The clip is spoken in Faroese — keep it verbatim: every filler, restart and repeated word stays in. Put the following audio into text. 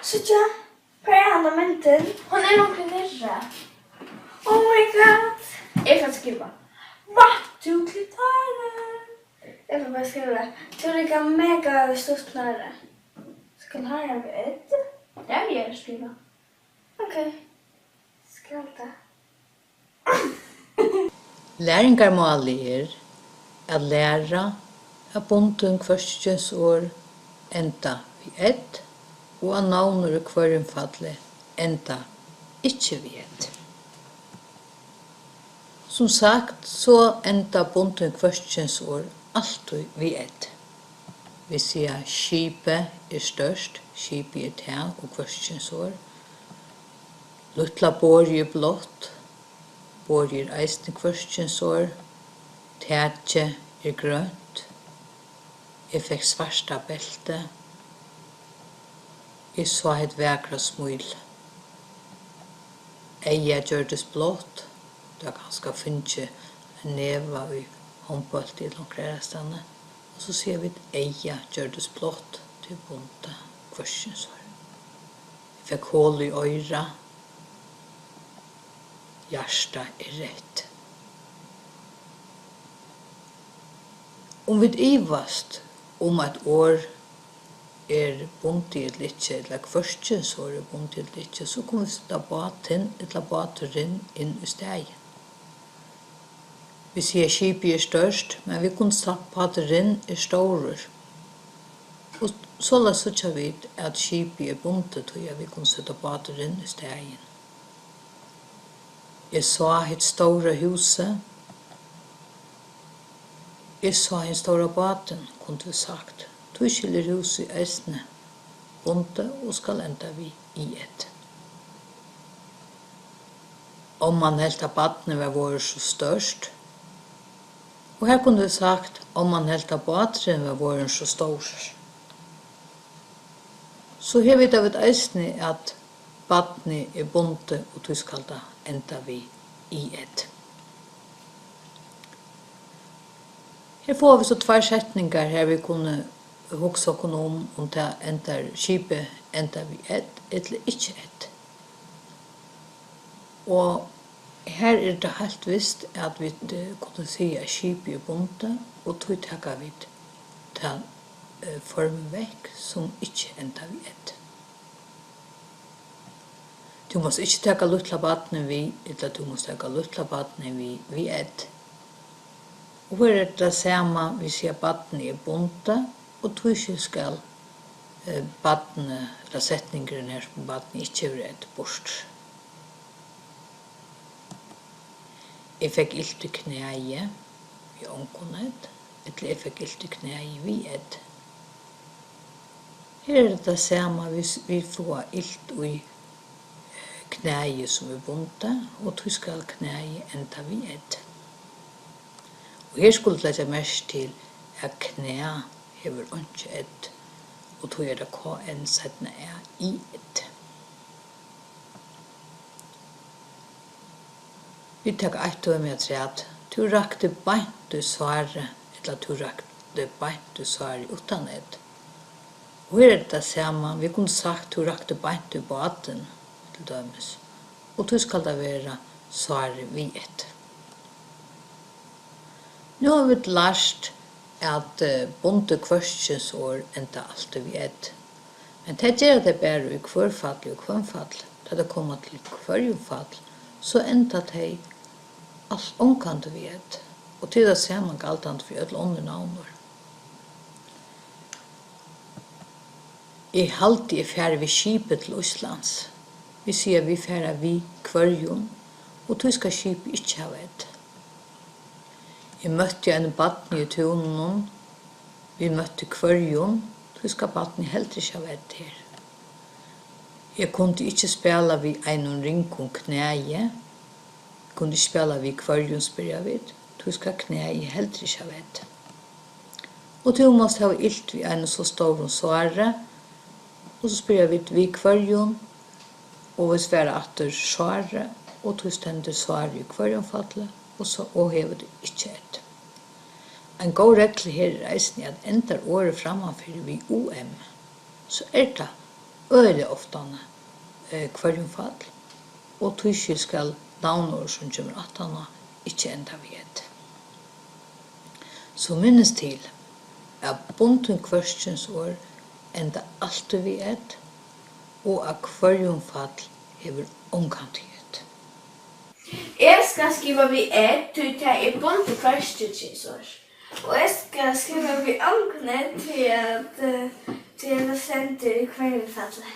Síggja, hvar er handa myndin? Hon er longu niðri. Oh my god. Eg fari at skriva. Vatn, tú klippari. Eg fari bara at skriva. Tú líka mega stutt knørri. Skal hava við ð? Ja, eg skriva. Ok. Skal tað. Læringarmálið er at læra, at bundin hvørkynsorð enda við ð og at navnorð í hvørjumfalli enda ikki við ð. Sum sagt, so enda bundin hvørkynsorð altíð við ð. Vit siga, skipið er stórt, skipið er tað og hvørkynsorð. Lítla borðið er blátt, borðið er eisini hvørkynsorð. Takið er grønt. Eg fekk svarta beltið. Eg sá hetta vakra smíl. Eygað gjørdist blátt. Tú hevur kanska fingið ein neva í hondbólti ella onkra aðrastaðni. Og so siga vit, eygað gjørdist blátt, tað er bundið hvørkynsorð. Eg fekk hol í oyrað. Hjartað er reytt. Um vit ivast um eitt orð er bundið ella ikki, ella hvørkynsorð er bundið ella ikki, so kunnu vit seta bátin ella báturin inn í staðin. Vit siga, skipið er stórt, men vit kunnu sagt, báturin er stórur. Og soleiðis síggja vit, at skipið er bundið, tí at vit kunnu seta báturin í staðin. Eg sá hitt stóra húsið. Eg sá hin stóra bátin, kundu vit sagt. Tískil er húsið eisini bundið og skal enda við i ð. Omman helt, at barnið var vorðið so stórt. Og her kundu vit sagt, omman helt, at báturin var vorðin so stórur. So her vita vit eisini, at barnið er bundið, og tí skal tað enda við i ð. Her fáa vit so tveir setningar, har vit kunnu hugsa okkum um, um tað endar, skipið endar við ð ella ikki ð. Og her er tað heilt vist, at vit, eh, kunnu siga, at skipið er bundið, og tí taka vit tað, eh, formið vekk, sum ikki endar við ð. Tú mást ikki taka lítla barnið við, ella tú mást taka lítla barnið við, við ð. Og her er tað sama, vit siga, barnið er bundið, og tískil skal, eh, barnið, ella setningurin her, sum barnið ikki hevur ð, burtur. Eg fekk ilt í knæið við ongum ð, ella eg fekk ilt í knæið við ð. Her er tað sama, vit, vit fáa ilt í knæið, sum er bundið, og tí skal knæið enda við ð. Og her skulu tit leggja merki til, at knæ hevur einki ð, og tí er tað K N seinna æ í ð. Vit taka eitt dømi afturat. Tú rakti beint í sárið, ella tú rakti beint í sárið uttan ð. Og her er tað sama, vit kundu sagt, tú rakti beint í bátin, til dømis. Og tí skal tað vera sárið við ð. Nú hava vit lært, at, eh, bundin hvørkynsorð enda altíð við ð. Men tað gera tey bara í hvørfalli og hvønnfalli. Tá tey koma til hvørjumfall, so enda tey alt ongantíð við ð. Og tað er tað sama galdandi fyri øll onnur navnorð. Eg haldi, eg fari við skipi til Íslands. Vit siga, vit fara við hvørjum, og tí skal skipið ikki hava ð. Eg møtti einum barni í túninum. Vit møttu hvørjum, tí skal barnið heldur ikki hava ð her. Eg kundi ikki spæla við einum ringum knæi. Kundi ikki spæla við hvørjum, spyrja vit, tí skal knæið heldur ikki hava ð. Og tú mást hava ilt við einum so stórum sári, og so spyrja vit, við hvørjum, og vit svara aftur, sári, og tí stendur sárið í hvørjumfalli, og so, og hevur tað ikki ð. Ein góð regla her er eisini, at endar orðið frammanfyri við U M, so er tað øgiliga ofta, eh, hvørjumfall, og tískil skal navnorð, sum kemur aftaná, ikki enda við ð. So minnist til, at bundin hvørkynsorð enda altíð við ð, og at hvørjumfall hevur ongantíð ð. Eg skal skriva við ð, tí tað er bundið hvørkynsorð. Og eg skal skriva við ongum ð, tí at, eh, tí at tað stendur í hvørjumfalli.